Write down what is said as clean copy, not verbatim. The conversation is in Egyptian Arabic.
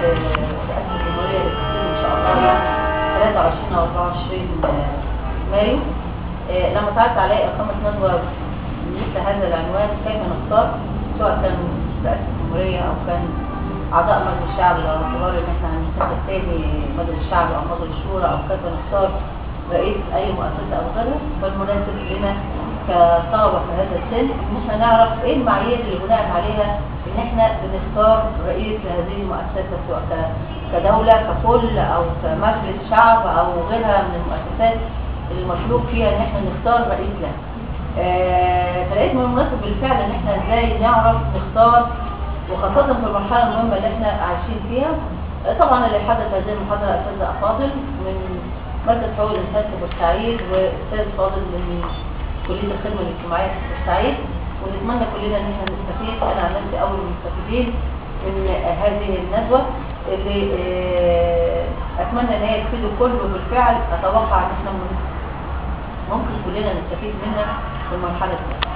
رئاسة الجمهورية اللي بتتم إن شاء الله يوم 23 أو 24 مايو. لما اتعرضت علي إقامة ندوة مثل هذا العنوان، كيف نختار، سواء كان رئاسة الجمهورية أو كان أعضاء مجلس الشعب، لو اعتبار إن إحنا هننتخب تاني مجلس الشعب أو مجلس الشورى، أو كيف نختار رئيس أي مؤسسة أو غيرها. فالمناسب لنا كطلبة في هذا السن إن إحنا نعرف إيه المعايير اللي بناء عليها إن إحنا بنختار رئيس لهذه المؤسسة، سواء كدولة ككل أو كمجلس شعب أو غيرها من المؤسسات المطلوب فيها إن إحنا نختار رئيس لها. فلقيت من المناسب بالفعل إن إحنا إزاي نعرف نختار، وخاصة في المرحلة المهمة اللي إحنا عايشين فيها. طبعا اللي حدث هذه المحاضرة أستاذ أفاضل من مركز حقوق الإنسان في بورسعيد، وأستاذ فاضل من كلية الخدمة الاجتماعية في بورسعيد، ونتمنى كلنا إن إحنا نستفيد. أنا عن نفسي أول المستفيدين من هذه الندوة اللي أتمنى إن هي تفيد الكل، وبالفعل أتوقع إن إحنا ممكن كلنا نستفيد منها في المرحلة دي.